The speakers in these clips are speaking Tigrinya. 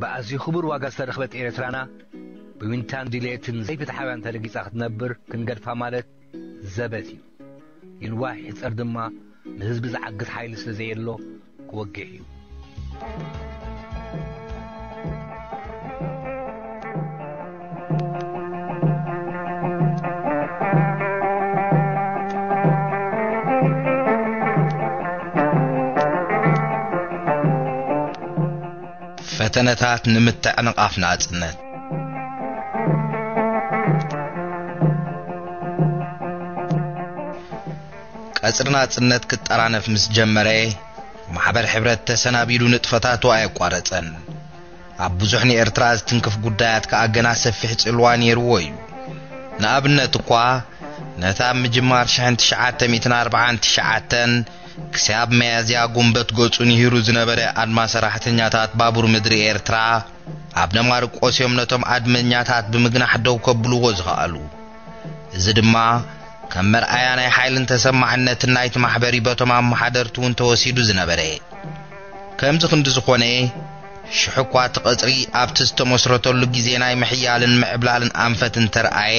ብኣዝዩ ክቡር ዋጋ ዝተረኽበት ኤርትራና ብዊንታን ድሌትን ዘይፍትሓውያን ተረጊጻ ክትነብር ክንገድፋ ማለት ዘበት እዩ። ይንዋሕ ይሕጸር ድማ ንህዝቢ ዝዓግት ሓይሊ ስለ ዘየሎ ክወግሕ እዩ። ፈተነታት ንምትዕንቓፍ ናጽነት። ቀጽሪ ናጽነት ክጠራነፍ ምስ ጀመረ፣ ማሕበር ሕብረት ተሰናቢዱ ንጥፈታቱ ኣየቋረጸን። ኣብ ብዙሕ ንኤርትራ ዝትንክፍ ጉዳያት ከኣ ገና ሰፊሕ ጽልዋ ነይርዎ እዩ። ንኣብነት እኳ፣ ነታ ኣብ ምጅማር ሽሕን ትሽዓተ ሚእትን ኣርባዓን ትሽዓተን ክሳብ መያዝያ ጉንበት ገጹ ንሂሩ ዝነበረ ኣድማ ሰራሕተኛታት ባቡር ምድሪ ኤርትራ ኣብ ደማርቆስ እዮም ነቶም ኣድመኛታት ብምግናሕ ደው ከብልዎ ዝኸኣሉ። እዚ ድማ ከም መርኣያ ናይ ሓይልን ተሰማዕነትን ናይቲ ማሕበሪ በቶም ኣመሓደርቲ እውን ተወሲዱ ዝነበረ። ከምዚ ክንዲ ዝኾነ፣ ሽሕ እኳ እቲ ቀጽሪ ኣብቲ ዝተመስረተሉ ግዜ ናይ ምሕያልን ምዕብላልን ኣንፈት እንተረኣየ፣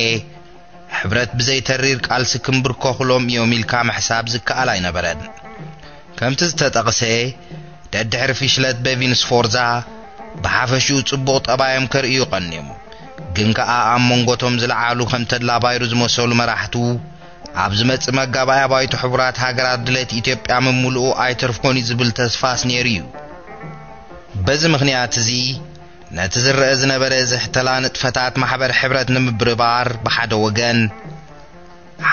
ሕብረት ብዘይተሪር ቃልሲ ክንብርከኹሎም እዮም ኢልካ ምሕሳብ ዝከኣል ኣይነበረን። ከምቲ ዝተጠቕሰ፣ ደድሕሪ ፊሽለት በቪን ስፎርዛ ብሓፈሽኡ ጽቡቕ ጠባዮም ከርእዩ ቀንዮም። ግን ከኣ ኣብ መንጎቶም ዝለዓሉ ከም ተድላ ባይሩ ዝመሰሉ መራሕቱ፣ ኣብ ዝመጽእ መጋባእያ ባይቶ ሕቡራት ሃገራት ድሌት ኢትዮጵያ ምምልኡ ኣይተርፎን እዩ ዝብል ተስፋስ ነይሩ እዩ። በዚ ምኽንያት እዚ፣ ነቲ ዝረአ ዝነበረ ዝሕተላ ንጥፈታት ማሕበር ሕብረት ንምብርባር ብሓደ ወገን፣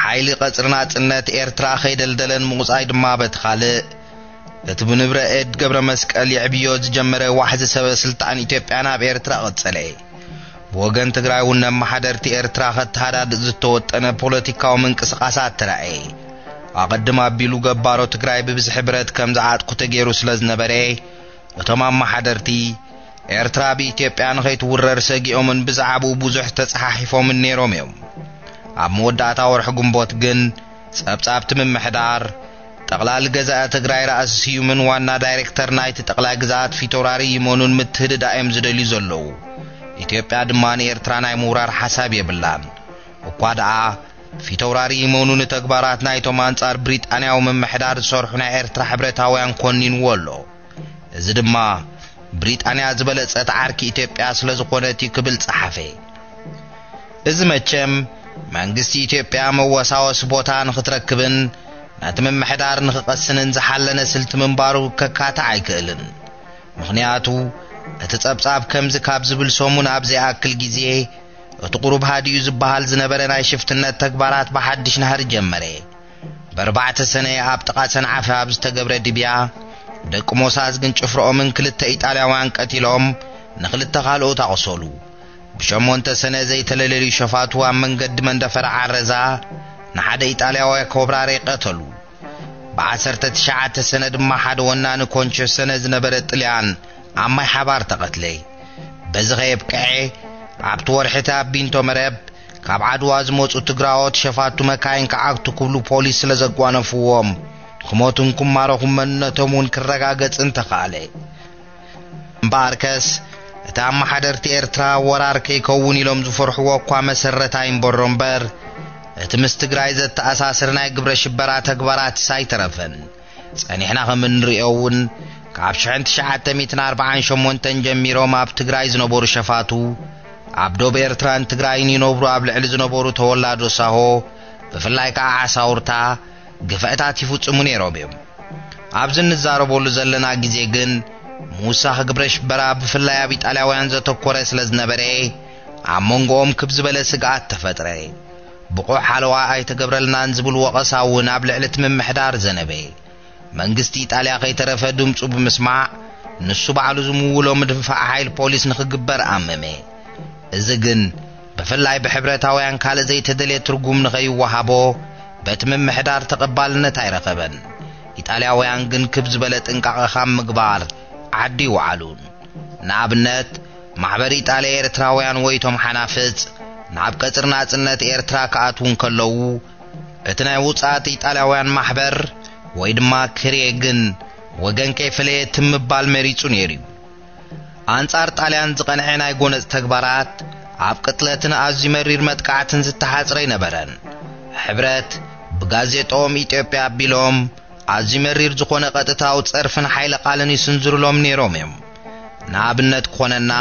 ሓይሊ ቀጽሪ ናጽነት ኤርትራ ከይደልደለን ምቑጻይ ድማ በቲ ካልእ፣ እቲ ብንብረ እድ ገብረ መስቀል የዕብዮ ዝጀመረ ዋሕዚ ሰበ ስልጣን ኢትዮጵያ ናብ ኤርትራ ቀጸለ። ብወገን ትግራይ እውን ነመሓደርቲ ኤርትራ ከተሃዳድእ ዝተወጠነ ፖለቲካዊ ምንቅስቓሳት ተራእየ። ኣቐድም ኣቢሉ ገባሮ ትግራይ ብብዝሒ ብረት ከም ዝዓጥቁ ተገይሩ ስለ ዝነበረ፣ እቶም ኣመሓደርቲ ኤርትራ ብኢትዮጵያ ንኸይትውረር ሰጊኦምን ብዛዕባኡ ብዙሕ ተጸሓሒፎምን ነይሮም እዮም። ኣብ መወዳእታ ወርሒ ግንቦት ግን ጸብጻብቲ ምምሕዳር፣ ጠቕላሊ ገዛኢ ትግራይ ራእሲ ስዩምን ዋና ዳይሬክተር ናይቲ ጠቕላይ ግዝኣት ፊተውራሪ ይመኑን ምትህድዳእ እዮም ዝደልዩ ዘለዉ። ኢትዮጵያ ድማ ንኤርትራ ናይ ምውራር ሓሳብ የብላን። እኳ ደኣ ፊተውራሪ ይመኑ ንተግባራት ናይቶም ኣንጻር ብሪጣንያዊ ምምሕዳር ዝሰርሑ ናይ ኤርትራ ሕብረታውያን ኮኒንዎ ኣሎ። እዚ ድማ ብሪጣንያ ዝበለጸት ዓርኪ ኢትዮጵያ ስለ ዝኾነት እዩ ክብል ጸሓፈ። እዚ መቸም መንግስቲ ኢትዮጵያ መወሳወሲ ቦታ ንኽትረክብን ነቲ ምምሕዳር ንኽቐስንን ዝሓለነ ስልቲ ምንባሩ ከካትዕ ኣይክእልን። ምኽንያቱ እቲ ጸብጻብ ከምዚ ካብ ዝብል ሰሙን ኣብ ዘይኣክል ግዜ እቲ ቁሩብ ሃዲኡ ዝበሃል ዝነበረ ናይ ሽፍትነት ተግባራት ብሓድሽ ናህሪ ጀመረ። በርባዕተ ሰነ ኣብ ጥቓ ሰንዓፈ ኣብ ዝተገብረ ድብያ፣ ደቂ ሞሳዝግን ጭፍርኦምን ክልተ ኢጣልያውያን ቀቲሎም፣ ንኽልተ ካልኦት ኣቑሰሉ። ብሸሞንተ ሰነ ዘይተለለዩ ሸፋቱ ኣብ መንገዲ መንደፈራ ዓረዛ ንሓደ ኢጣልያዊ ኮብራሬ ቀተሉ። ብዓሰርተ ትሽዓተ ሰነ ድማ ሓደ ወናኒ ኮንቾ ሰነ ዝነበረ ጥልያን ኣብ ማይ ሓባር ተቐትለ። በዚ ከየብቅዐ፣ ኣብቲ ወርሒ እቲ ኣብ ቢንቶ መረብ ካብ ዓድዋ ዝመጹ ትግራዎት ሸፋቱ መካይን ክዓግቱ ክብሉ ፖሊስ ስለ ዘጓነፍዎም፣ ክሞቱን ክማረኹን መንነቶም እውን ክረጋገጽ እንተኸኣለ። እምበኣርከስ፣ እቲ ኣመሓደርቲ ኤርትራ ወራር ከይከውን ኢሎም ዝፈርሕዎ እኳ መሰረት ኣይንበሮ እምበር፣ እቲ ምስ ትግራይ ዘተኣሳስር ናይ ግብረ ሽበራ ተግባራትስ ኣይተረፈን። ጸኒሕና ከም እንርእዮ እውን፣ ካብ ሽሕን ትሽዓተ ሚእትን ኣርባዓን ሸሞንተን ጀሚሮም ኣብ ትግራይ ዝነበሩ ሸፋቱ፣ ኣብ ዶብ ኤርትራን ትግራይን ይነብሩ ኣብ ልዕሊ ዝነበሩ ተወላዶ ሳሆ፣ ብፍላይ ከኣ ዓሳውርታ፣ ግፍዕታት ይፍጽሙ ነይሮም እዮም። ኣብዚ እንዛረበሉ ዘለና ግዜ ግን፣ ምውሳኽ ግብረ ሽበራ ብፍላይ ኣብ ኢጣልያውያን ዘተኮረ ስለ ዝነበረ፣ ኣብ መንጎኦም ክብ ዝበለ ስግኣት ተፈጥረ። ብቑዕ ሓለዋ ኣይተገብረልናን ዝብል ወቐሳ እውን ኣብ ልዕሊ እቲ ምምሕዳር ዘነበ። መንግስቲ ኢጣልያ ከይተረፈ ድምፁ ብምስማዕ፣ ንሱ ባዕሉ ዝምውሎ ምድንፋዕ ሓይል ፖሊስ ንኽግበር ኣመመ። እዚ ግን ብፍላይ ብሕብረታውያን ካልእ ዘይተደልየ ትርጉም ንኸይወሃቦ በቲ ምምሕዳር ተቐባልነት ኣይረኸበን። ኢጣልያውያን ግን ክብ ዝበለ ጥንቃቐ ካብ ምግባር ዓዲ ይወዓሉን። ንኣብነት፣ ማሕበር ኢጣልያ ኤርትራውያን ወይ እቶም ሓናፍጽ ናብ ቀጽሪ ናጽነት ኤርትራ ክኣትዉ እንከለዉ፣ እቲ ናይ ውጻኣት ኢጣልያውያን ማሕበር ወይ ድማ ክሬ ግን ወገን ከይፈለየ ትም ምባል መሪጹ ነይሩ እዩ። ኣንጻር ጣልያን ዝቐንዐ ናይ ጎነጽ ተግባራት ኣብ ቅትለትን ኣዝዩ መሪር መጥቃዕትን ዝተሓጽረ ኣይነበረን። ሕብረት ብጋዜጣኦም ኢትዮጵያ ኣቢሎም ኣዝዩ መሪር ዝኾነ ቀጥታዊ ጸርፍን ሓይለ ቃልን ይስንዝሩሎም ነይሮም እዮም። ንኣብነት ክኾነና፣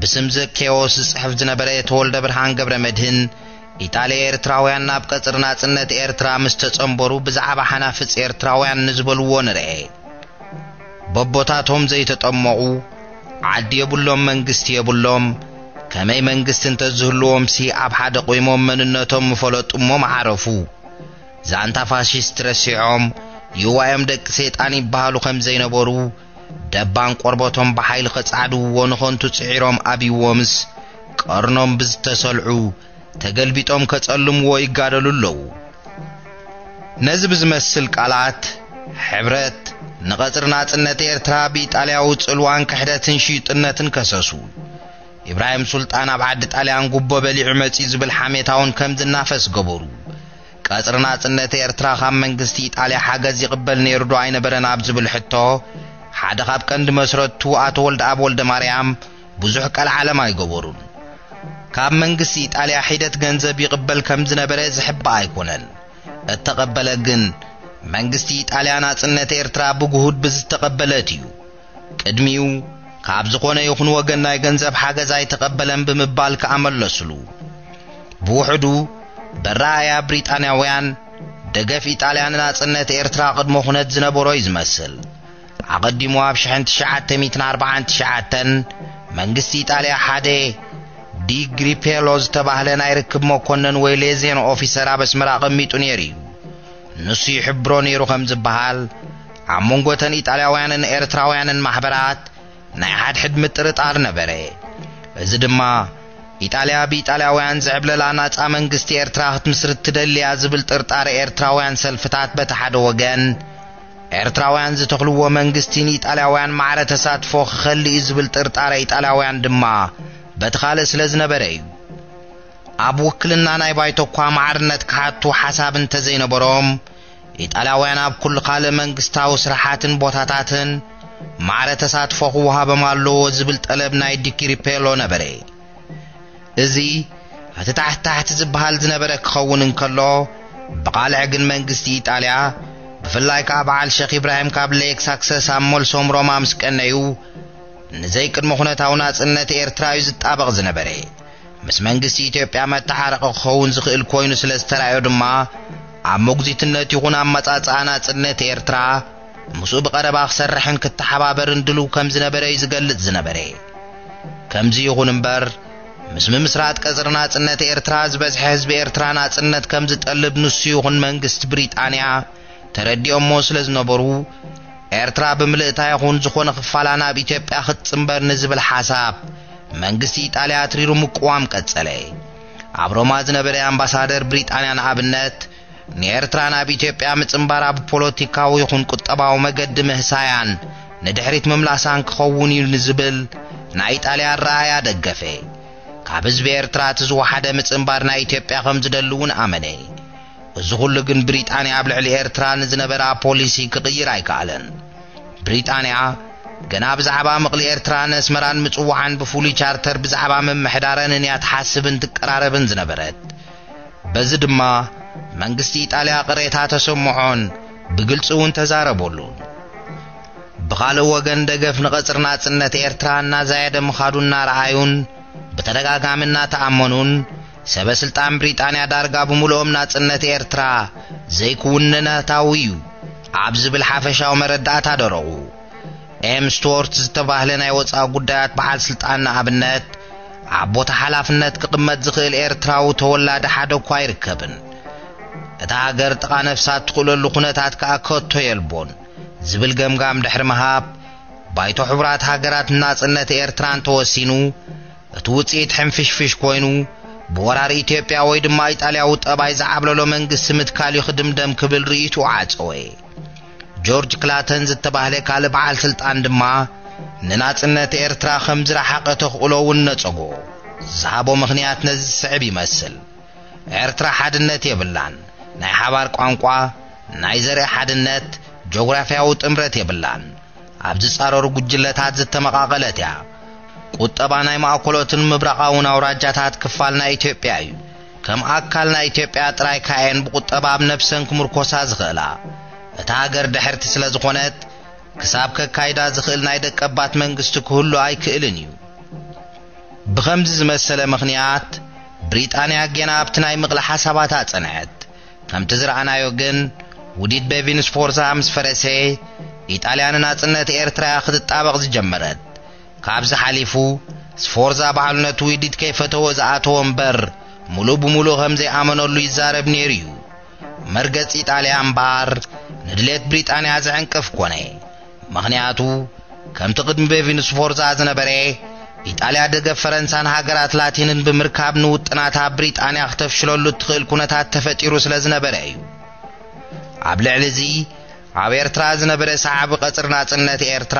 ብስም ዘኬዎስ ዝጽሕፍ ዝነበረ ተወልደ ብርሃን ገብረ መድህን፣ ኢጣልያ ኤርትራውያን ናብ ቀጽሪ ናጽነት ኤርትራ ምስ ተጸንበሩ ብዛዕባ ሓናፍጽ ኤርትራውያን ንዝበልዎ ንርኤ። በቦታቶም ዘይተጠመቑ፣ ዓዲ የብሎም፣ መንግስቲ የብሎም፣ ከመይ መንግስቲ እንተዝህልዎም ሲ ኣብ ሓደ ቆይሞም መንነቶም ምፈለጡ እሞ ምዓረፉ። ዛንታ ፋሽስት ረሲዖም፣ ይዋዮም ደቂ ሰይጣን ይበሃሉ ከም ዘይነበሩ፣ ደባን ቆርበቶም ብሓይሊ ከጻዕድዎ ንኸንቱ ጽዒሮም ኣብይዎምስ፣ ቀርኖም ብዝተሰልዑ፣ ተገልቢጦም ከጸልምዎ ይጋደሉ ኣለዉ። ነዚ ብዝመስል ቃላት፣ ሕብረት ንቐጽሪ ናጽነት ኤርትራ ብኢጣልያዊ ጽልዋን ክሕደትን ሽዩጥነትን ከሰሱ። ኢብራሂም ሱልጣን ኣብ ዓዲ ጣልያን ጉቦ በሊዑ መጺኡ ዝብል ሓሜታውን ከም ዝናፈስ ገበሩ። ቀጽሪ ናጽነት ኤርትራ ካብ መንግስቲ ኢጣልያ ሓገዝ ይቕበል ነይሩ ዶ ኣይነበረን ኣብ ዝብል ሕቶ፣ ሓደ ካብ ቀንዲ መስረቱ ኣቶ ወልደኣብ ወልደ ማርያም ብዙሕ ቀልዓለም ኣይገበሩን። ካብ መንግስቲ ኢጣልያ ሒደት ገንዘብ ይቕበል ከም ዝነበረ ዝሕባእ ኣይኮነን። እተቐበለ ግን መንግስቲ ኢጣልያ ናጽነት ኤርትራ ብግሁድ ብዝተቐበለት እዩ። ቅድሚኡ ካብ ዝኾነ ይኹን ወገን ናይ ገንዘብ ሓገዝ ኣይተቐበለን ብምባል ከኣ መለስሉ። ብውሕዱ በራእያ ብሪጣንያውያን ደገፍ ኢጣልያ ንናጽነት ኤርትራ ቅድመ ኩነት ዝነበሮ እዩ ዝመስል። ኣቐዲሙ ኣብ ሽሕን ትሽዓተ ሚእትን ኣርባዓን ትሽዓተን መንግስቲ ኢጣልያ ሓደ ዲ ግሪፔሎ ዝተባህለ ናይ ርክብ መኮነን ወይ ሌዜን ኦፊሰር ኣብ ኣስመራ ኣቐሚጡ ነይሩ እዩ። ንሱ ይሕብሮ ነይሩ ከም ዝበሃል፣ ኣብ መንጎ እተን ኢጣልያውያንን ኤርትራውያንን ማሕበራት ናይ ሓድሕድ ምጥርጣር ነበረ። እዚ ድማ ኢጣልያ ብኢጣልያውያን ዝዕብለላ ናጻ መንግስቲ ኤርትራ ክትምስርት ትደልያ ዝብል ጥርጣረ ኤርትራውያን ሰልፍታት በቲ ሓደ ወገን፣ ኤርትራውያን ዝተኽልዎ መንግስቲ ንኢጣልያውያን ማዕረ ተሳትፎ ክኸሊ እዩ ዝብል ጥርጣረ ኢጣልያውያን ድማ በቲ ካልእ ስለ ዝነበረ እዩ። ኣብ ውክልና ናይ ባይቶ እኳ ማዕርነት ክሓቱ ሓሳብ እንተዘይነበሮም፣ ኢጣልያውያን ኣብ ኩሉ ካልእ መንግስታዊ ስራሓትን ቦታታትን ማዕረ ተሳትፎ ክወሃቦም ኣለዎ ዝብል ጠለብ ናይ ዲኪሪፔሎ ነበረ። እዚ እቲ ታሕቲ ታሕቲ ዝበሃል ዝነበረ ክኸውን እንከሎ፣ ብቓልዕ ግን መንግስቲ ኢጣልያ፣ ብፍላይ ከኣ በዓል ሸኽ ኢብራሂም ካብ ሌክ ሳክሰስ ኣብ መልሶም ሮማ ምስ ቀነዩ፣ ንዘይቅድመ ኩነታዊ ናጽነት ኤርትራ እዩ ዝጣበቕ ዝነበረ። ምስ መንግስቲ ኢትዮጵያ መተሓረቒ ክኸውን ዝኽእል ኮይኑ ስለ ዝተራእዮ ድማ፣ ኣብ መጉዚትነት ይኹን ኣመጻጽኣ ናጽነት ኤርትራ ምስኡ ብቐረባ ክሰርሕን ክተሓባበርን ድልው ከም ዝነበረ እዩ ዝገልጽ ዝነበረ። ከምዚ ይኹን እምበር፣ ምስ ምምስራት ቀጽሪ ናጽነት ኤርትራ ዝበዝሐ ህዝቢ ኤርትራ ናጽነት ከም ዝጠልብ ንሱ ይኹን መንግስቲ ብሪጣንያ ተረዲኦሞ ስለ ዝነበሩ፣ ኤርትራ ብምልእታ ይኹን ዝኾነ ክፋላ ናብ ኢትዮጵያ ክትጽንበር ንዝብል ሓሳብ መንግስቲ ኢጣልያ ኣትሪሩ ምቅዋም ቀጸለ። ኣብ ሮማ ዝነበረ ኣምባሳደር ብሪጣንያ ንኣብነት፣ ንኤርትራ ናብ ኢትዮጵያ ምጽንባራ ብፖለቲካዊ ይኹን ቁጠባዊ መገዲ ምህሳያን ንድሕሪት ምምላሳን ክኸውን እዩ ንዝብል ናይ ኢጣልያ ኣረኣእያ ደገፈ። ካብ ህዝቢ ኤርትራ እቲ ዝወሓደ ምጽንባር ናይ ኢትዮጵያ ከም ዝደሊ እውን ኣመነ። እዚ ኩሉ ግን ብሪጣንያ ኣብ ልዕሊ ኤርትራ ንዝነበራ ፖሊሲ ክቕይር ኣይከኣለን። ብሪጣንያ ገና ብዛዕባ ምቕሊ ኤርትራ ንኣስመራን ምጽዋዓን ብፍሉይ ቻርተር ብዛዕባ ምምሕዳረንን እያ ትሓስብን ትቀራረብን ዝነበረት። በዚ ድማ መንግስቲ ኢጣልያ ቅሬታ ተሰምዖን ብግልጺ እውን ተዛረበሉን። ብኻልእ ወገን ደገፍ ንቐጽሪ ናጽነት ኤርትራ እናዛየደ ምኻዱ እናረኣዩን ብተደጋጋሚ እናተኣመኑን፣ ሰበ ስልጣን ብሪጣንያ ዳርጋ ብምሉኦም ናጽነት ኤርትራ ዘይክውንነታዊ እዩ ኣብ ዝብል ሓፈሻዊ መረዳእታ ደረቑ። ኤም ስቱወርት ዝተባህለ ናይ ወጻኢ ጉዳያት በዓል ስልጣን ንኣብነት፣ ኣብ ቦታ ሓላፍነት ክቕመጥ ዝኽእል ኤርትራዊ ተወላዲ ሓደ እኳ ኣይርከብን። እታ ሃገር ጥቓ ነፍሳ እትኽእለሉ ኩነታት ከኣ ከቶ የልቦን ዝብል ገምጋም ድሕሪ ምሃብ፣ ባይቶ ሕቡራት ሃገራት ንናጽነት ኤርትራ እንተወሲኑ፣ እቲ ውጽኢት ሕንፍሽፍሽ ኮይኑ፣ ብወራር ኢትዮጵያ ወይ ድማ ኢጣልያዊ ጠባይ ዝዓብለሎ መንግስቲ ምትካል እዩ ክድምደም ክብል ርእይትኡ ዓጸወ። ጆርጅ ክላተን ዝተባህለ ካልእ በዓል ስልጣን ድማ ንናጽነት ኤርትራ ከም ዝረሓቐ ተኽእሎ እውን ነጸጎ። ዝሃቦ ምኽንያት ነዚ ዝስዕብ ይመስል። ኤርትራ ሓድነት የብላን። ናይ ሓባር ቋንቋ፣ ናይ ዘርኢ ሓድነት፣ ጆግራፍያዊ ጥምረት የብላን። ኣብ ዝጻረሩ ጉጅለታት ዝተመቓቐለት እያ። ቁጠባ ናይ ማእከሎትን ምብራቓውን ኣውራጃታት ክፋል ናይ ኢትዮጵያ እዩ። ከም ኣካል ናይ ኢትዮጵያ ጥራይ ካየን ብቁጠባ ኣብ ነብሰን ክምርኮሳ ዝኽእላ። እታ ሃገር ድሕርቲ ስለ ዝኾነት፣ ክሳብ ከካይዳ ዝኽእል ናይ ደቀባት መንግስቲ ክህሉ ኣይክእልን እዩ። ብኸምዚ ዝመሰለ ምኽንያት፣ ብሪጣንያ ጌና ኣብቲ ናይ ምቕሊ ሓሳባታ ጸንዐት። ከምቲ ዝረኣናዮ ግን፣ ውዲት ቤቪን ስፎርዛ ምስ ፈረሰ፣ ኢጣልያ ንናጽነት ኤርትራ ክትጣበቕ ዝጀመረት። ካብዚ ሓሊፉ፣ ስፎርዛ ባዕሉ ነቲ ውዲት ከይፈተወ ዝኣተወ እምበር፣ ሙሉእ ብሙሉእ ከም ዘይኣመነሉ ይዛረብ ነይሩ እዩ። መርገጽ ኢጣልያ እምበኣር፣ ንድሌት ብሪጣንያ ዝዕንቅፍ ኮነ። ምኽንያቱ፣ ከምቲ ቅድሚ ቤቪን ስፎርዛ ዝነበረ፣ ኢጣልያ ደገፍ ፈረንሳን ሃገራት ላቲንን ብምርካብ ንውጥናታ ብሪጣንያ ክተፍሽለሉ እትኽእል ኩነታት ተፈጢሩ ስለ ዝነበረ እዩ። ኣብ ልዕሊ እዚ፣ ኣብ ኤርትራ ዝነበረ ሰዓቢ ቀጽሪ ናጽነት ኤርትራ፣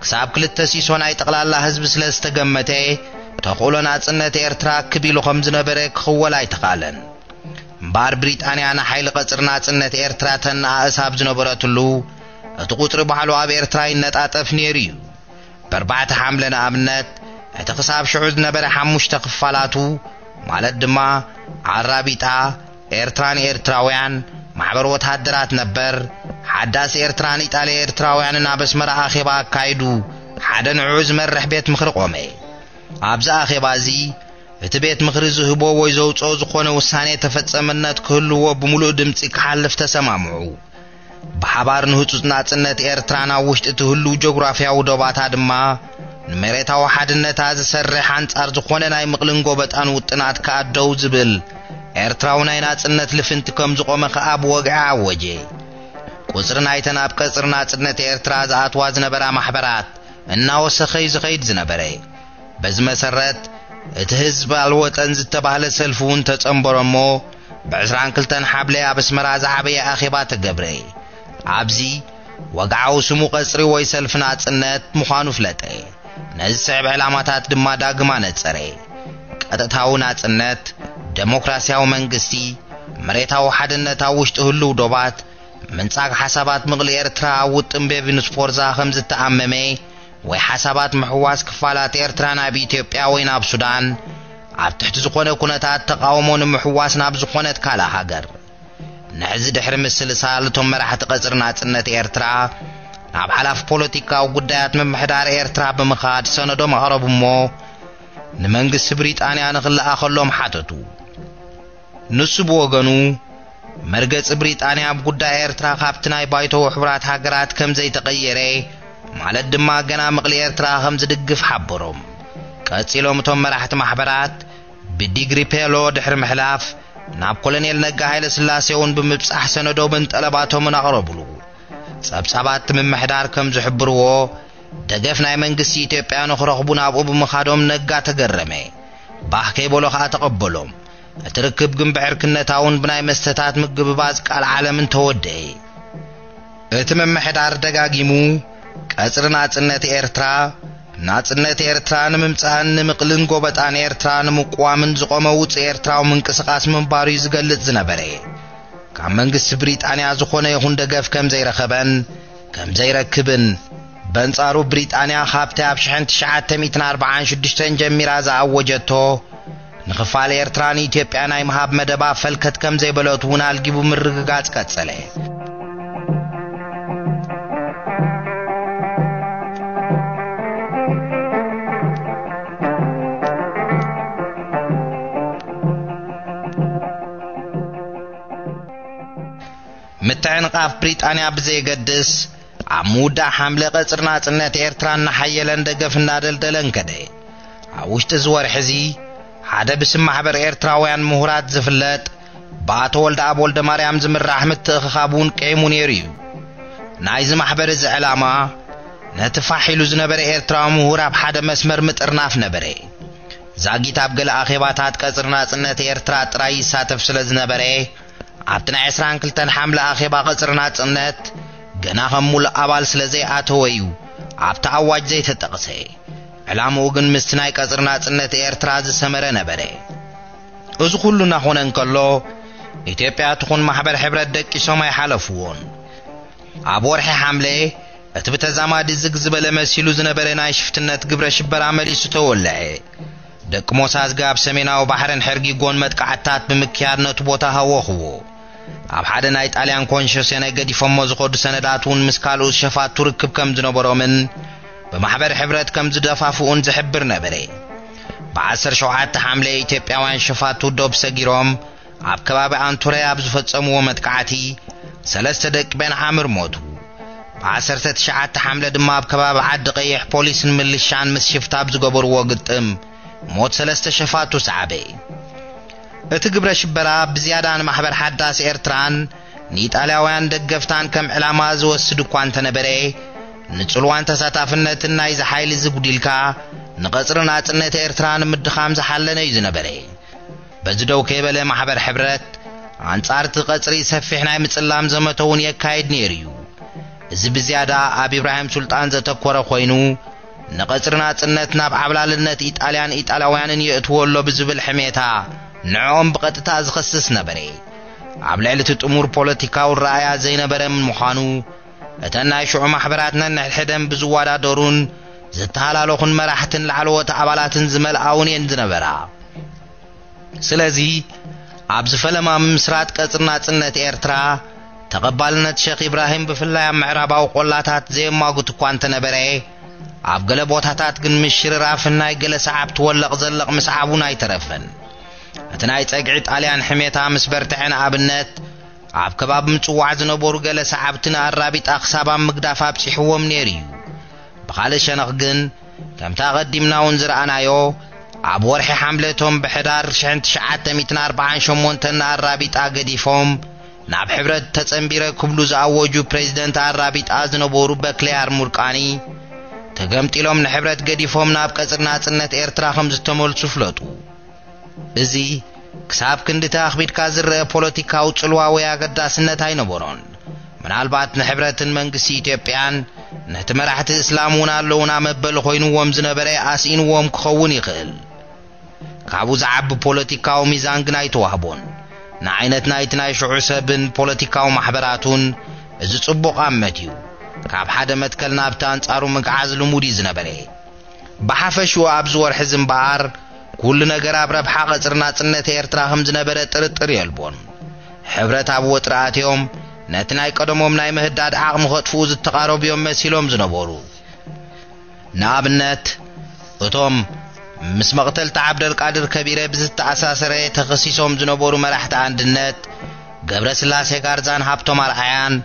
ክሳብ ክልተ ሲሶ ናይ ጠቕላላ ህዝቢ ስለ ዝተገመተ፣ ተኽእሎ ናጽነት ኤርትራ ክብ ኢሉ ከም ዝነበረ ክኽወል ኣይተኻእለን። እምበኣር ብሪጣንያ ንሓይሊ ቀጽሪ ናጽነት ኤርትራ ተነኣእስ ኣብ ዝነበረትሉ፣ እቲ ቁጽሪ ባዕሉ ኣብ ኤርትራ ይነጣጠፍ ነይሩ እዩ። ብኣርባዕተ ሓምለ ንኣብነት፣ እቲ ክሳብ ሽዑ ዝነበረ ሓሙሽተ ክፋላቱ፣ ማለት ድማ ዓራቢጣ፣ ኤርትራን ኤርትራውያን፣ ማሕበር ወተሃደራት ነበር፣ ሓዳስ ኤርትራን ኢጣልያ ኤርትራውያንን ኣብ ኣስመራ ኣኼባ ኣካይዱ፣ ሓደ ንዕኡ ዝመርሕ ቤት ምኽሪ ቆመ። ኣብዚ ኣኼባ እዚ፣ እቲ ቤት ምኽሪ ዝህቦ ወይ ዘውጽኦ ዝኾነ ውሳኔ ተፈጸምነት ክህልዎ ብምሉእ ድምጺ ክሓልፍ ተሰማምዑ። ብሓባር ንህጹጽ ናጽነት ኤርትራን ኣብ ውሽጢ እቲ ህሉው ጆግራፍያዊ ዶባታ ድማ ንመሬታዊ ሓድነታ ዝሰርሕ ኣንጻር ዝኾነ ናይ ምቕልን ጎበጣን ውጥናት ከኣ ደው ዝብል ኤርትራዊ ናይ ናጽነት ልፍንቲ ከም ዝቖመ ከኣ ብወግዒ ኣወጀ። ቁጽሪ ናይተን ኣብ ቀጽሪ ናጽነት ኤርትራ ዝኣትዋ ዝነበራ ማሕበራት እናወሰኸ እዩ ዝኸይድ ዝነበረ። በዚ መሰረት፣ እቲ ህዝቢ ኣልወጠን ዝተባህለ ሰልፊ እውን ተጸንበረ እሞ፣ ብዕስራን ክልተን ሓብለ ኣብ ኣስመራ ዝዓበየ ኣኼባ ተገብረ። ኣብዚ፣ ወግዓዊ ስሙ ቀጽሪ ወይ ሰልፊ ናጽነት ምዃኑ ፍለጠ። ነዚ ስዕብ ዕላማታት ድማ ዳግም ኣነጸረ። ቀጥታዊ ናጽነት፣ ደሞክራስያዊ መንግስቲ፣ መሬታዊ ሓድነት ኣብ ውሽጢ ህሉው ዶባት፣ ምንጻግ ሓሳባት ምቕሊ ኤርትራ ኣብ ውጥን ቤቪን ስፎርዛ ከም ዝተኣመመ፣ ወይ ሓሳባት ምሕዋስ ክፋላት ኤርትራ ናብ ኢትዮጵያ ወይ ናብ ሱዳን፣ ኣብ ትሕቲ ዝኾነ ኩነታት ተቃውሞ ንምሕዋስ ናብ ዝኾነት ካልእ ሃገር። ንሕዚ ድሕሪ ምስልሳል እቶም መራሕቲ ቀጽሪ ናጽነት ኤርትራ ናብ ሓላፊ ፖለቲካዊ ጉዳያት ምምሕዳር ኤርትራ ብምኻድ ሰነዶም ኣቕረቡ እሞ፣ ንመንግስቲ ብሪጣንያ ንኽለኣኸሎም ሓተቱ። ንሱ ብወገኑ፣ መርገጺ ብሪጣንያ ኣብ ጉዳይ ኤርትራ ካብቲ ናይ ባይቶ ውሕቡራት ሃገራት ከም ዘይተቐየረ፣ ማለት ድማ ገና ምቕሊ ኤርትራ ከም ዝድግፍ ሓበሮም። ቀጺሎም እቶም መራሕቲ ማሕበራት ብዲግሪ ፔሎ ድሕሪ ምሕላፍ፣ ናብ ኮሎኔል ነጋ ሃይለ ስላሴ እውን ብምብጻሕ ሰነዶምን ጠለባቶምን ኣቕረቡሉ። ጸብጻባት ምምሕዳር ከም ዝሕብርዎ፣ ደገፍ ናይ መንግስቲ ኢትዮጵያ ንኽረኽቡ ናብኡ ብምኻዶም ነጋ ተገረመ። ባህ ከይበሎ ኸኣ ተቐበሎም። እቲ ርክብ ግን ብዕርክነታውን ብናይ መስተታት ምግብባዝ ቃል ዓለምን ተወደኤ። እቲ ምምሕዳር ደጋጊሙ፣ ቀጽሪ ናጽነት ኤርትራ፣ ናጽነት ኤርትራ ንምምጻእን ንምቕልን ጎበጣን ኤርትራ ንምቅዋምን ዝቖመ ውጹእ ኤርትራዊ ምንቅስቓስ ምንባሩ እዩ ዝገልጽ ዝነበረ። ካብ መንግስቲ ብሪጣንያ ዝኾነ ይኹን ደገፍ ከም ዘይረኸበን ከም ዘይረክብን፣ በንጻሩ ብሪጣንያ ካብቲ ኣብ ሽሕን ትሽዓተ ሚእትን ኣርባዓን ሽዱሽተን ጀሚራ ዝኣወጀቶ ንኽፋል ኤርትራ ንኢትዮጵያ ናይ ምሃብ መደባ ፈልከት ከም ዘይበለት እውን ኣልጊቡ ምርግጋጽ ቀጸለ። ምትዕንቓፍ ብሪጣንያ ብዘየገድስ፣ ኣብ ምውዳእ ሓምለ ቀጽሪ ናጽነት ኤርትራ እናሓየለን ደገፍ እናደልደለን ከደ። ኣብ ውሽጢ እዚ ወርሒ እዚ፣ ሓደ ብስም ማሕበር ኤርትራውያን ምሁራት ዝፍለጥ፣ ብኣቶ ወልደኣብ ወልደማርያም ዝምራሕ ምትእኽኻብ እውን ቀይሙ ነይሩ እዩ። ናይዚ ማሕበር እዚ ዕላማ፣ ነቲ ፋሕ ኢሉ ዝነበረ ኤርትራዊ ምሁር ኣብ ሓደ መስመር ምጥርናፍ ነበረ። ዛጊት ኣብ ገለ ኣኼባታት ቀጽሪ ናጽነት ኤርትራ ጥራይ ይሳተፍ ስለ ዝነበረ፣ ኣብቲ ናይ ዕስራን ክልተን ሓምለ ኣኼባ ቀጽሪ ናጽነት፣ ገና ከም ሙሉእ ኣባል ስለ ዘይኣተወ እዩ ኣብቲ ኣዋጅ ዘይተጠቕሰ። ዕላምኡ ግን ምስቲ ናይ ቀጽሪ ናጽነት ኤርትራ ዝሰመረ ነበረ። እዚ ኩሉ እናኾነ እንከሎ፣ ኢትዮጵያ ትኹን ማሕበር ሕብረት ደቂሶም ኣይሓለፍዎን። ኣብ ወርሒ ሓምለ፣ እቲ ብተዛማዲ ዝግ ዝበለ መሲሉ ዝነበረ ናይ ሽፍትነት ግብረ ሽበራ መሊሱ ተወልዐ። ደቂ ሞሳዝጋ ኣብ ሰሜናዊ ባሕርን ሕርጊጎን መጥቃዕትታት ብምክያድ ነቲ ቦታ ሃወኽዎ። ኣብ ሓደ ናይ ጣልያን ኮንሸሴነ ገዲፎሞ ዝኸዱ ሰነዳት እውን ምስ ካልኦት ሸፋቱ ርክብ ከም ዝነበሮምን ብማሕበር ሕብረት ከም ዝደፋፍኡን ዝሕብር ነበረ። ብ17 ሓምለ ኢትዮጵያውያን ሸፋቱ ዶብ ሰጊሮም ኣብ ከባቢ ኣንቶርያ ኣብ ዝፈጸምዎ መጥቃዕቲ ሰለስተ ደቂ ቤን ዓምር ሞቱ። ብ19 ሓምለ ድማ ኣብ ከባቢ ዓዲ ቀይሕ ፖሊስን ምልሻን ምስ ሽፍታ ኣብ ዝገበርዎ ግጥም ሞት ሰለስተ ሸፋቱ ሰዓበ። እቲ ግብረ ሽበራ ብዝያዳ ንማሕበር ሓዳስ ኤርትራን ንኢጣልያውያን ደገፍታን ከም ዕላማ ዝወስድ እኳ እንተነበረ፣ ንጽልዋን ተሳታፍነትን ናይዚ ሓይሊ ዝጉዲልካ ንቐጽሪ ናጽነት ኤርትራ ንምድኻም ዝሓለነ እዩ ዝነበረ። በዚ ደው ከይበለ ማሕበር ሕብረት ኣንጻር እቲ ቀጽሪ ሰፊሕ ናይ ምጽላም ዘመተ እውን የካይድ ነይሩ እዩ። እዚ ብዝያዳ ኣብ ኢብራሂም ሱልጣን ዘተኮረ ኮይኑ፣ ንቐጽሪ ናጽነት ናብ ዓብላልነት ኢጣልያን ኢጣልያውያንን የእትዎ ኣሎ ብዝብል ሕሜታ ንዕኦም ብቐጥታ ዝኸስስ ነበረ። ኣብ ልዕሊ እቲ ጥሙር ፖለቲካዊ ረኣያ ዘይነበረ ምዃኑ፣ እተን ናይ ሽዑ ማሕበራት ነንሕድሕደን ብዝወዳደሩን ዝተሃላለኹን መራሕትን ላዕለዎት ኣባላትን ዝመልኣውን እየን ዝነበራ። ስለዚ ኣብዚ ፈለማ ምምስራት ቀጽሪ ናጽነት ኤርትራ ተቐባልነት ሸኽ ኢብራሂም ብፍላይ ኣብ ምዕራባዊ ቆላታት ዘየማጉት እኳ እንተነበረ፣ ኣብ ገለ ቦታታት ግን ምሽርራፍን ናይ ገለ ሰዓብቲ ወለቕ ዘለቕ ምስዓቡን ኣይተረፈን። እቲ ናይ ጸግዒ ጣልያን ሕሜታ ምስ በርትዐ ንኣብነት ኣብ ከባቢ ምጽዋዕ ዝነበሩ ገለ ሰዓብቲ ንኣራቢጣ ክሳብ ኣብ ምግዳፍ ኣብጺሕዎም ነይሩ እዩ። ብኻልእ ሸነኽ ግን ከምቲ ኣቐዲምና እውን ዝረኣናዮ ኣብ ወርሒ ሓምለ እቶም ብሕዳር 1948 ንኣራቢጣ ገዲፎም ናብ ሕብረት ተጸንቢረ ክብሉ ዝኣወጁ ፕሬዚደንት ኣራቢጣ ዝነበሩ በክሌያር ሙርቃኒ ተገምጢሎም ንሕብረት ገዲፎም ናብ ቀጽሪ ናጽነት ኤርትራ ከም ዝተመልሱ ፍለጡ። እዚ ክሳብ ክንድቲ ኣኽቢድካ ዝረአ ፖለቲካዊ ጽልዋ ወይ ኣገዳስነት ኣይነበሮን። ምናልባት ንሕብረትን መንግስቲ ኢትዮጵያን ነቲ መራሕቲ እስላም እውን ኣለውና መበሊ ኮይንዎም ዝነበረ ኣስኢንዎም ክኸውን ይኽእል። ካብኡ ዝዓቢ ፖለቲካዊ ሚዛን ግን ኣይተዋህቦን። ንዓይነት ናይቲ ናይ ሽዑ ሰብን ፖለቲካዊ ማሕበራቱን እዚ ጽቡቕ ኣመት እዩ። ካብ ሓደ መትከል ናብቲ ኣንጻሩ ምግዓዝ ልሙድ እዩ ዝነበረ። ብሓፈሽኡ ኣብዚ ወርሒ እዚ እምበኣር ኩሉ ነገር ኣብ ረብሓ ቀጽሪ ናጽነት ኤርትራ ከም ዝነበረ ጥርጥር የልቦን። ሕብረት ኣብ ወጥሪ ኣትዮም ነቲ ናይ ቀደሞም ናይ ምህዳድ ዓቕሚ ከጥፍኡ ዝተቓረቡ እዮም መሲሎም ዝነበሩ። ንኣብነት እቶም ምስ መቕተልቲ ዓብደልቃድር ከቢረ ብዝተኣሳሰረ ተኸሲሶም ዝነበሩ መራሕቲ ኣንድነት ገብረ ስላሴ ጋርዛን ሃብቶም ኣርኣያን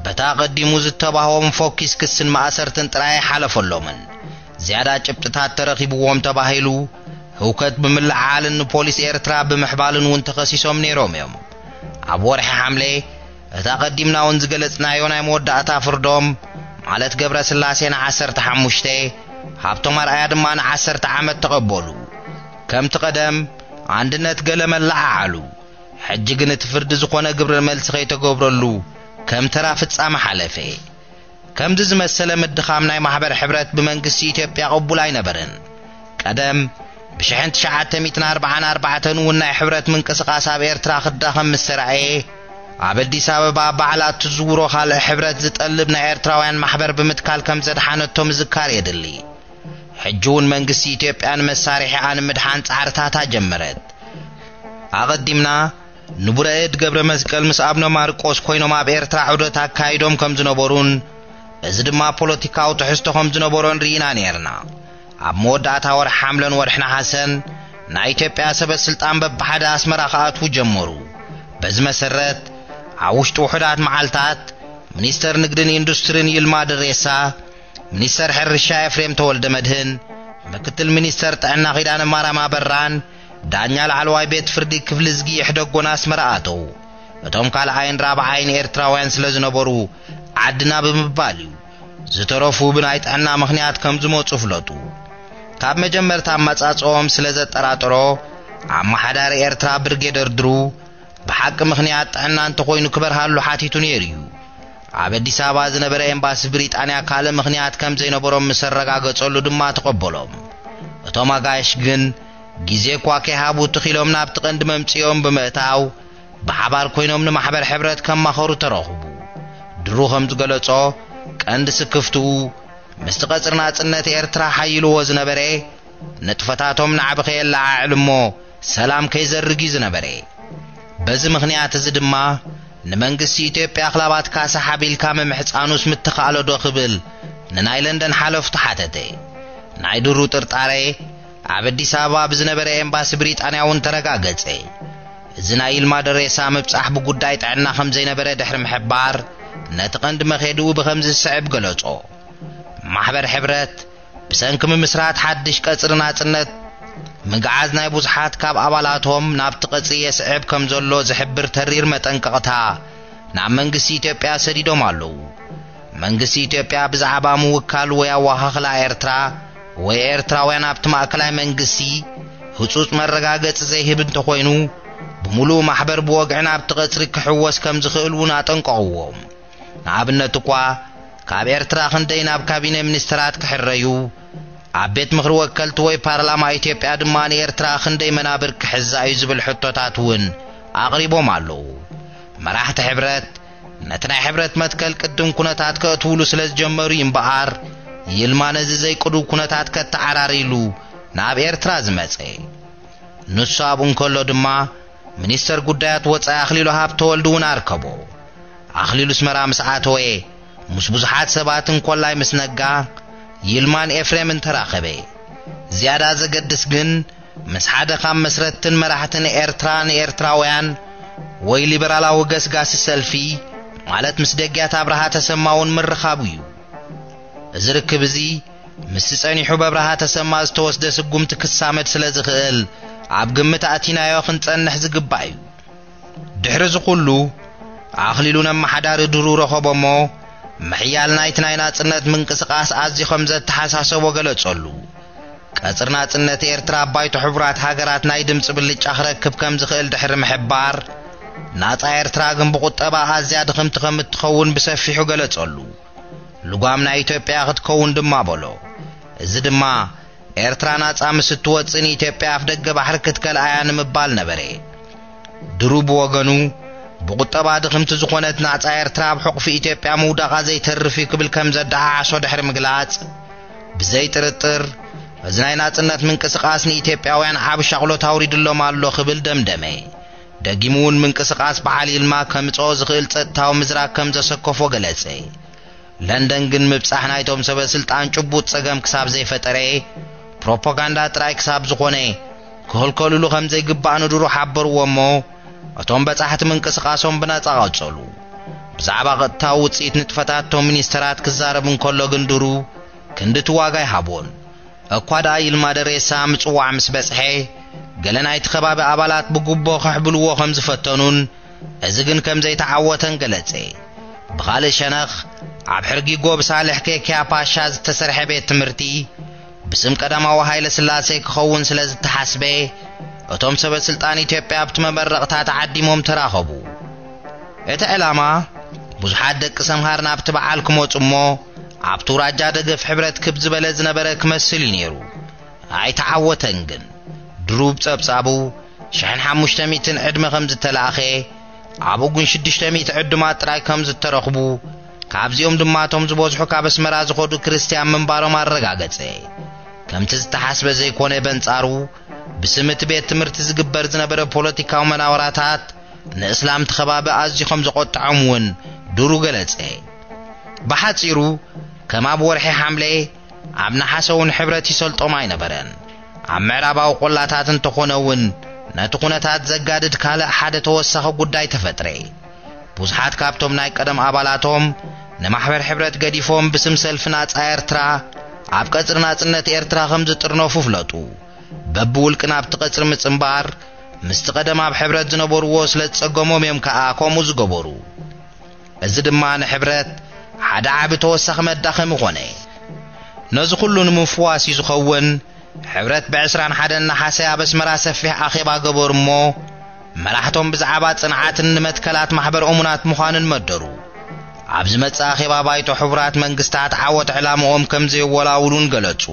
በታ ቀዲሙ ዝተባህዎም ፎኪስ ክስን ማእሰርትን ጥራይ ኣይሓለፈሎምን። ዝያዳ ጭብጥታት ተረኺብዎም ተባሂሉ ህውከት ብምልዓዓልን ንፖሊስ ኤርትራ ብምሕባልን እውን ተኸሲሶም ነይሮም እዮም። ኣብ ወርሒ ሓምለ እቲ ኣቐዲምና እውን ዝገለጽናዮ ናይ መወዳእታ ፍርዶም ማለት ገብረ ስላሴ ን15፣ ሃብቶም ኣርኣያ ድማ ን10 ዓመት ተቐበሉ። ከምቲ ቀደም ኣንድነት ገለ መለዓዓሉ። ሕጂ ግን እቲ ፍርዲ ዝኾነ ግብረ መልሲ ከይተገብረሉ ከም ተራ ፍጻመ ሓለፈ። ከምዚ ዝመሰለ ምድኻም ናይ ማሕበር ሕብረት ብመንግስቲ ኢትዮጵያ ቅቡል ኣይነበረን። ቀደም ብ1944 እውን ናይ ሕብረት ምንቅስቓስ ኣብ ኤርትራ ክዳኸም ምስ ተራእየ፣ ኣብ ኣዲስ ኣበባ ባዕላ እትዝውሮ ካልእ ሕብረት ዝጠልብ ናይ ኤርትራውያን ማሕበር ብምትካል ከም ዘድሓነቶ ምዝካር የድሊ። ሕጂ እውን መንግስቲ ኢትዮጵያ ንመሳርሒኣ ንምድሓን ጻዕርታታ ጀመረት። ኣቐዲምና ንቡረ እድ ገብረ መስቀል ምስ ኣቡነ ማርቆስ ኮይኖም ኣብ ኤርትራ ዑደት ኣካይዶም ከም ዝነበሩን እዚ ድማ ፖለቲካዊ ትሕዝቶ ከም ዝነበሮን ርኢና ነይርና። ኣብ መወዳእታ ወርሒ ሓምለን ወርሒ ነሓሰን ናይ ኢትዮጵያ ሰበ ስልጣን በብሓደ ኣስመራ ክኣትዉ ጀመሩ። በዚ መሰረት ኣብ ውሽጢ ውሑዳት መዓልታት ሚኒስተር ንግድን ኢንዱስትሪን ይልማ ደሬሳ፣ ሚኒስተር ሕርሻ ኤፍሬም ተወልደ መድህን፣ ምክትል ሚኒስተር ጥዕና ኪዳነ ማርያም ኣበራን ዳኛ ላዕለዋይ ቤት ፍርዲ ክፍሊ ዝጊ ይሕደጎን ኣስመራ ኣተዉ። እቶም ካልኣይን ራብዓይን ኤርትራውያን ስለ ዝነበሩ ዓድና ብምባል እዩ። ዝተረፉ ብናይ ጥዕና ምኽንያት ከም ዝመጹ ፍለጡ። ካብ መጀመርታ ኣመጻጽኦም ስለ ዘጠራጠሮ ኣመሓዳሪ ኤርትራ ብርጌደር ድሩ ብሓቂ ምኽንያት ጥዕና እንተኾይኑ ክበርሃሉ ሓቲቱ ነይሩ እዩ። ኣብ ኣዲስ ኣበባ ዝነበረ ኤምባሲ ብሪጣንያ ካልእ ምኽንያት ከም ዘይነበሮም ምስ ኣረጋገጸሉ ድማ ተቐበሎም። እቶም ኣጋይሽ ግን ግዜ እኳ ከይሃቡ ትኺሎም ናብቲ ቀንዲ መምጽኦም ብምእታው ብሓባር ኮይኖም ንማሕበር ሕብረት ከማኸሩ ተረኽቡ። ድሩ ከም ዝገለጾ ቀንዲ ስክፍትኡ ምስቲ ቀጽሪ ናጽነት ኤርትራ ሓይልዎ ዝነበረ ንጥፈታቶም ናዕቢ ከየለዓዕል እሞ ሰላም ከይዘርግ እዩ ዝነበረ። በዚ ምኽንያት እዚ ድማ ንመንግስቲ ኢትዮጵያ ኣኽላባት ካሳ ሓቢልካ ምምሕጻኑስ ምተኻእሎ ዶ ክብል ንናይ ለንደን ሓለፍቱ ሓተተ። ናይ ድሩ ጥርጣሬ ኣብ ኣዲስ ኣበባ ብዝነበረ ኤምባሲ ብሪጣንያ እውን ተረጋገጸ። እዚ ናይ ይልማ ደሬሳ ምብጻሕ ብጉዳይ ጥዕና ከም ዘይነበረ ድሕሪ ምሕባር፣ ነቲ ቀንዲ መኼድኡ ብኸምዚ ዝስዕብ ገለጾ። ማሕበር ሕብረት ብሰንኪ ምምስራት ሓድሽ ቀጽሪ ናጽነት፣ ምግዓዝ ናይ ብዙሓት ካብ ኣባላቶም ናብቲ ቀጽሪ የስዕብ ከም ዘሎ ዝሕብር ተሪር መጠንቀቕታ ናብ መንግስቲ ኢትዮጵያ ሰዲዶም ኣለዉ። መንግስቲ ኢትዮጵያ ብዛዕባ ምውካል ወይ ኣወኻኽላ ኤርትራ ወይ ኤርትራውያን ኣብቲ ማእከላይ መንግስቲ ህጹጽ መረጋገጺ ዘይህብ እንተኾይኑ፣ ብምሉእ ማሕበር ብወግዒ ናብቲ ቀጽሪ ክሕወስ ከም ዝኽእል እውን ኣጠንቀቕዎም። ንኣብነት እኳ፣ ካብ ኤርትራ ክንደይ ናብ ካቢነ ሚኒስትራት ክሕረዩ፣ ኣብ ቤት ምኽሪ ወከልቲ ወይ ፓርላማ ኢትዮጵያ ድማ ንኤርትራ ክንደይ መናብር ክሕዛ እዩ ዝብል ሕቶታት እውን ኣቕሪቦም ኣለዉ። መራሕቲ ሕብረት ነቲ ናይ ሕብረት መትከል ቅድም ኩነታት ከእትውሉ ስለ ዝጀመሩ እዩ እምበኣር፣ ይልማ ነዚ ዘይቅዱው ኩነታት ከተዓራርይሉ ናብ ኤርትራ ዝመጸ። ንሱ ኣብኡ እንከሎ ድማ፣ ሚኒስተር ጉዳያት ወጻኢ ኣኽሊሉ ሃብተወልድ እውን ኣርከቦ። ኣኽሊሉ ኣስመራ ምስ ኣተወ፣ ምስ ብዙሓት ሰባት እንኮላይ ምስ ነጋ፣ ይልማን ኤፍሬምን ተራኸበ። ዝያዳ ዘገድስ ግን፣ ምስ ሓደ ካብ መስረትትን መራሕትን ኤርትራ ንኤርትራውያን ወይ ሊበራላዊ ገስጋሲ ሰልፊ፣ ማለት ምስ ደግያት ኣብርሃ ተሰማ እውን ምርኻቡ እዩ። እዚ ርክብ እዚ፣ ምስቲ ጸኒሑ በብርሃ ተሰማ ዝተወስደ ስጉምቲ ክሳመድ ስለ ዝኽእል፣ ኣብ ግምት ኣእቲናዮ ክንጸንሕ ዝግባእ እዩ። ድሕሪ እዚ ኩሉ፣ ኣኽሊሉ ነመሓዳሪ ድሩ ረኸቦ እሞ፣ ምሕያል ናይቲ ናይ ናጽነት ምንቅስቓስ ኣዝዩ ከም ዘተሓሳሰቦ ገለጸሉ። ቀጽሪ ናጽነት ኤርትራ ኣብ ባይቶ ሕቡራት ሃገራት ናይ ድምጺ ብልጫ ክረክብ ከም ዝኽእል ድሕሪ ምሕባር፣ ናጻ ኤርትራ ግን ብቁጠባ ኣዝያ ድኽምቲ ከም እትኸውን ብሰፊሑ ገለጸሉ። ልጓም ናይ ኢትዮጵያ ክትከውን ድማ በሎ። እዚ ድማ ኤርትራ ናጻ ምስ እትወጽእ ንኢትዮጵያ ኣፍ ደገ ባሕሪ ክትከልኣያ ንምባል ነበረ። ድሩ ብወገኑ፣ ብቁጠባ ድኽምቲ ዝኾነት ናጻ ኤርትራ ኣብ ሕቑፊ ኢትዮጵያ ምውዳቓ ዘይተርፍ እዩ ክብል ከም ዘደሓሓሶ ድሕሪ ምግላጽ፣ ብዘይ ጥርጥር፣ እዚ ናይ ናጽነት ምንቅስቓስ ንኢትዮጵያውያን ዓቢ ሻቕሎት ኣውሪድሎም ኣሎ ክብል ደምደመ። ደጊሙ እውን ምንቅስቓስ በዓል ይልማ ከምጽኦ ዝኽእል ጸጥታዊ ምዝራግ ከም ዘሰከፎ ገለጸ። ለንደን ግን ምብጻሕ ናይቶም ሰበ ስልጣን ጭቡጥ ጸገም ክሳብ ዘይፈጠረ፣ ፕሮፓጋንዳ ጥራይ ክሳብ ዝኾነ፣ ክኽልከሉሉ ከም ዘይግባእ ንድሩ ሓበርዎ እሞ፣ እቶም በጻሕቲ ምንቅስቓሶም ብነጻ ቀጸሉ። ብዛዕባ ቀጥታዊ ውጽኢት ንጥፈታት እቶም ሚኒስተራት ክዛረብ እንከሎ ግን ድሩ ክንድቲ ዋጋ ኣይሃቦን። እኳ ደኣ ይልማ ደሬሳ ምጽዋዕ ምስ በጽሐ፣ ገለ ናይቲ ከባቢ ኣባላት ብጉቦ ከሕብልዎ ከም ዝፈተኑን፣ እዚ ግን ከም ዘይተዓወተን ገለጸ። ብኻልእ ሸነኽ፣ ኣብ ሕርጊጎ ብሳልሕ ኬኪያ ፓሻ ዝተሰርሐ ቤት ትምህርቲ፣ ብስም ቀዳማዊ ሃይለ ስላሴ ክኸውን ስለ ዝተሓስበ፣ እቶም ሰበ ስልጣን ኢትዮጵያ ኣብቲ መመረቕታ ተዓዲሞም ተራኸቡ። እቲ ዕላማ፣ ብዙሓት ደቂ ሰምሃር ናብቲ በዓል ክመጹ እሞ፣ ኣብቲ ውራጃ ደገፍ ሕብረት ክብ ዝበለ ዝነበረ ክመስል እዩ ነይሩ። ኣይተዓወተን ግን። ድሩብ ጸብጻቡ፣ ሽሕን ሓሙሽተ ሚእትን ዕድመ ከም ዝተላእኸ፣ ኣብኡ ግን ሽዱሽተ ሚእቲ ዕዱማት ጥራይ ከም ዝተረኽቡ፣ ካብዚኦም ድማ እቶም ዝበዝሑ ካብ ኣስመራ ዝኸዱ ክርስትያን ምንባሮም ኣረጋገጸ። ከምቲ ዝተሓስበ ዘይኮነ፣ በንጻሩ፣ ብስም እቲ ቤት ትምህርቲ ዝግበር ዝነበረ ፖለቲካዊ መናውራታት፣ ንእስላም እቲ ከባቢ ኣዝዩ ከም ዘቖጥዖም እውን ድሩ ገለጸ። ብሓጺሩ፣ ከም ኣብ ወርሒ ሓምለ፣ ኣብ ነሓሰ እውን ሕብረት ይሰልጦም ኣይነበረን። ኣብ ምዕራባዊ ቆላታት እንተኾነ እውን፣ ነቲ ኩነታት ዘጋድድ ካልእ ሓደ ተወሳኺ ጉዳይ ተፈጥረ። ብዙሓት ካብቶም ናይ ቀደም ኣባላቶም ንማሕበር ሕብረት ገዲፎም ብስም ሰልፊ ናጻ ኤርትራ ኣብ ቀጽሪ ናጽነት ኤርትራ ከም ዝጥርነፉ ፍለጡ። በብውልቂ ናብቲ ቀጽሪ ምጽንባር፣ ምስቲ ቀደም ኣብ ሕብረት ዝነበርዎ ስለ ዝጸገሞም እዮም ከኣ ከምኡ ዝገበሩ። እዚ ድማ ንሕብረት ሓደ ዓቢ ተወሳኺ መዳኸሚ ኮነ። ነዚ ኩሉ ንምፍዋስ እዩ ዝኸውን፣ ሕብረት ብ ዕስራን ሓደን ነሓሰ ኣብ ኣስመራ ሰፊሕ ኣኼባ ገበሩ እሞ፣ መራሕቶም ብዛዕባ ጽንዓትን ንመትከላት ማሕበር እሙናት ምዃንን መደሩ። ኣብ ዝመጽእ ኣኼባ ባይቶ ሕቡራት መንግስታት ዓወት ዕላምኦም ከም ዘየወላውሉን ገለጹ።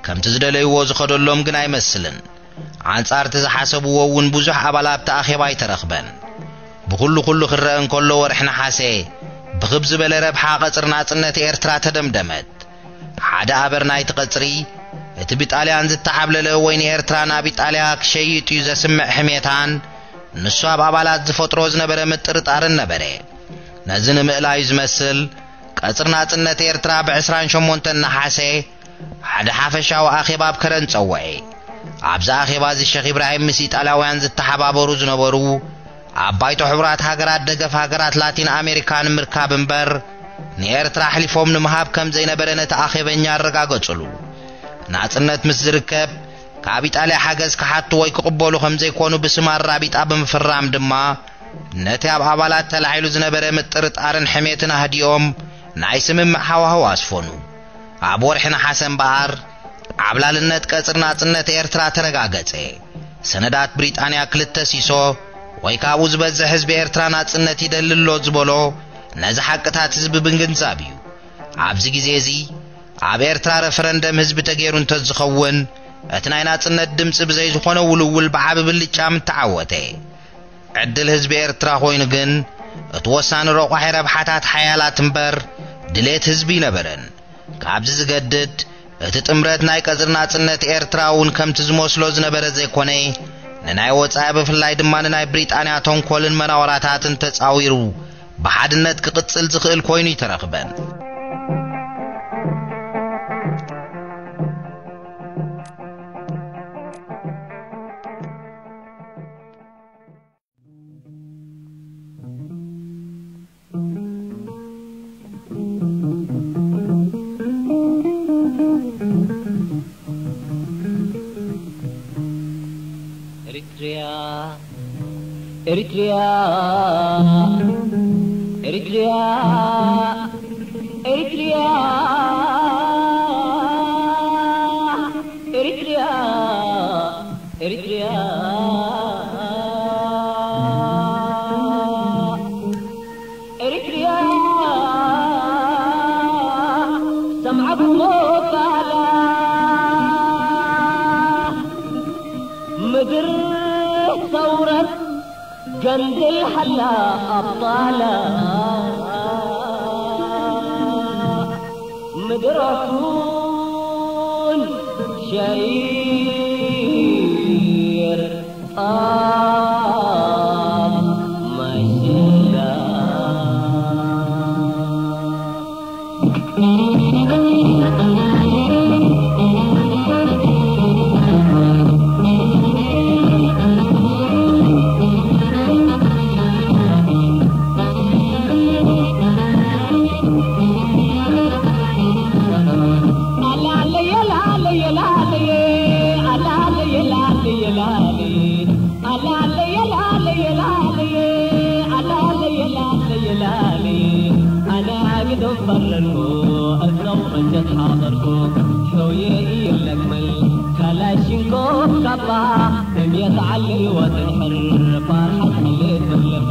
ከምቲ ዝደለይዎ ዝኸደሎም ግን ኣይመስልን። ኣንጻር እቲ ዝሓሰብዎ እውን ብዙሕ ኣባል ኣብቲ ኣኼባ ኣይተረኽበን። ብኹሉ ኩሉ ክረአ እንከሎ ወርሒ ነሓሰ ብኽብ ዝበለ ረብሓ ቀጽሪ ናጽነት ኤርትራ ተደምደመት። ሓደ ኣበር ናይቲ ቀጽሪ፣ እቲ ብጣልያን ዝተሓብለለ ወይ ንኤርትራ ናብ ኢጣልያ ክሸይጥ እዩ ዘስምዕ ሕሜታን፣ ንሱ ኣብ ኣባላት ዝፈጥሮ ዝነበረ ምጥርጣርን ነበረ። ነዚ ንምእላዩ ዝመስል፣ ቀጽሪ ናጽነት ኤርትራ ብ ዕስራን ሸሞንተን ነሓሰ ሓደ ሓፈሻዊ ኣኼባ ኣብ ከረን ጸውዐ። ኣብዚ ኣኼባ እዚ ሸኽ ኢብራሂም ምስ ኢጣልያውያን ዝተሓባበሩ ዝነበሩ ኣብ ባይቶ ሕቡራት ሃገራት ደገፍ ሃገራት ላቲን ኣሜሪካ ንምርካብ እምበር ንኤርትራ ኣሕሊፎም ንምሃብ ከም ዘይነበረ ነቲ ኣኼበኛ ኣረጋገጹሉ። ናጽነት ምስ ዝርከብ ካብ ኢጣልያ ሓገዝ ክሓቱ ወይ ክቕበሉ ከም ዘይኮኑ ብስም ኣራቢጣ ብምፍራም ድማ ነቲ ኣብ ኣባላት ተላዒሉ ዝነበረ ምጥርጣርን ሕሜትን ኣህዲኦም ናይ ስምምዕ ሃዋህው ኣስፈኑ። ኣብ ወርሒ ነሓሰ እምበኣር ዓብላልነት ቀጽሪ ናጽነት ኤርትራ ተረጋገጸ። ሰነዳት ብሪጣንያ ክልተ ሲሶ ወይ ካብኡ ዝበዝሕ ህዝቢ ኤርትራ ናጽነት ይደሊ ኣሎ ዝበሎ ነዚ ሓቅታት ህዝቢ ብምግንዛብ እዩ። ኣብዚ ግዜ እዚ ኣብ ኤርትራ ረፈረንደም ህዝቢ ተገይሩ እንተዝኸውን እቲ ናይ ናጽነት ድምጺ ብዘይ ዝኾነ ውልውል ብዓቢ ብልጫ ምተዓወተ። ዕድል ህዝቢ ኤርትራ ኮይኑ ግን እቲ ወሳኒ ረቋሒ ረብሓታት ሓያላት እምበር ድሌት ህዝቢ ይነበረን። ካብዚ ዝገድድ እቲ ጥምረት ናይ ቀጽሪ ናጽነት ኤርትራ እውን ከምቲ ዝመስሎ ዝነበረ ዘይኮነ ንናይ ወጻኢ ብፍላይ ድማ ንናይ ብሪጣንያ ተንኮልን መናወራታትን ተጻዊሩ ብሓድነት ክቕጽል ዝኽእል ኮይኑ ይተረኽበን። Eritrea, Eritrea, Eritrea, Eritrea, Eritrea, Eritrea, Eritrea, sam'akum qala. ምድር ሰውረት ገንድል ሓላ ኣባላ ምድራቱን ሸይር ኣብ መሸላ ኣነ ግድም ፈረድኩ፣ እዛው መቸት ሓበርኩ፣ ሸውየ ይለቅመል፣ ካላሽንኮቭ ካባ፣ እምየት ዓሊ ወትድሕር፣ ፋርሓት ሕሌት ብልባ።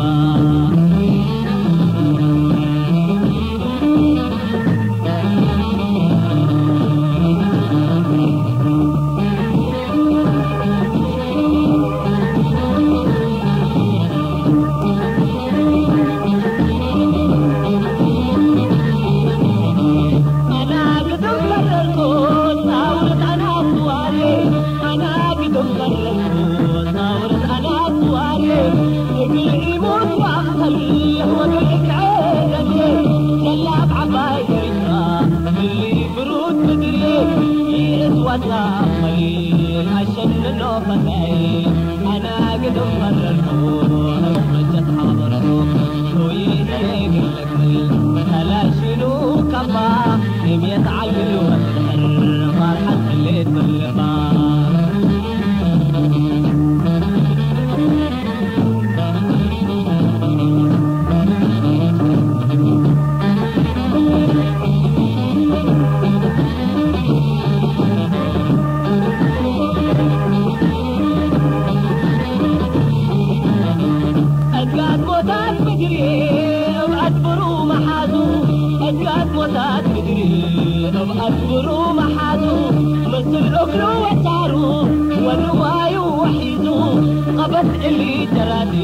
በስእሊ ጀራዲ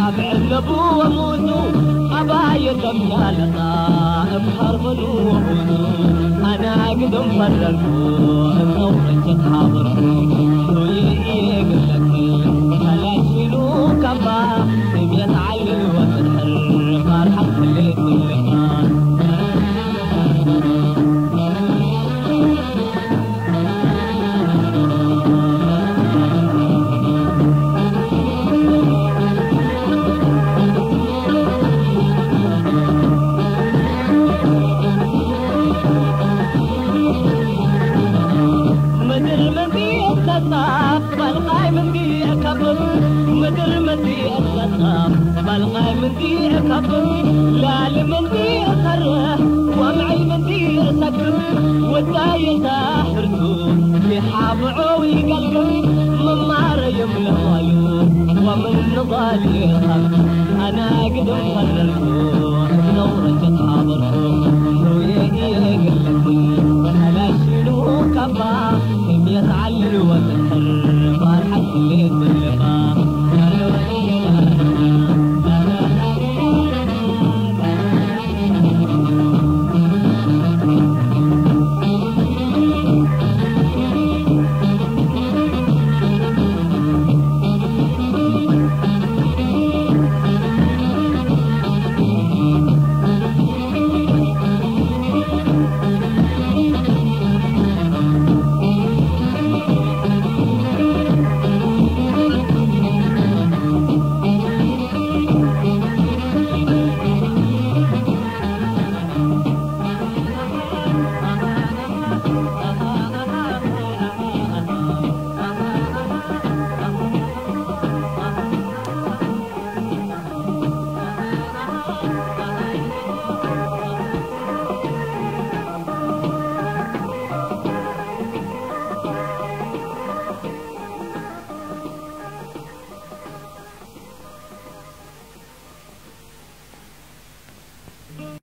ኣብ ዕለቡ ወሙዙ ኣባየ ከም ሻለቃ እምሃር በሉ ወሙዙ ኣነ ግድም ፈረርኩ እነውረጀት ሓበርኩ ሉይ እየ ግለክ ተላሽሉ ካባ እምየት ዓሊ ወትድሕር ፋርሓት ክልእ ትልካ ምድር ምንዲ እተጻፍ ባልቓይ ምንዲ እከብር ምድር ምንዲ እተጻፍ ባልቓይ ምንዲ እከብር ላሊ ምንዲ እሰርሕ ወምዕይ ምንዲ እሰክር ውዳየታ ሕርሱ ይሓብዖ ይገልግል ምማረ ይምለዋዩ ወምን ንባል ይኸብ ኣነ ግድም ፈረርኩ ነውረጀት ሓበርኩ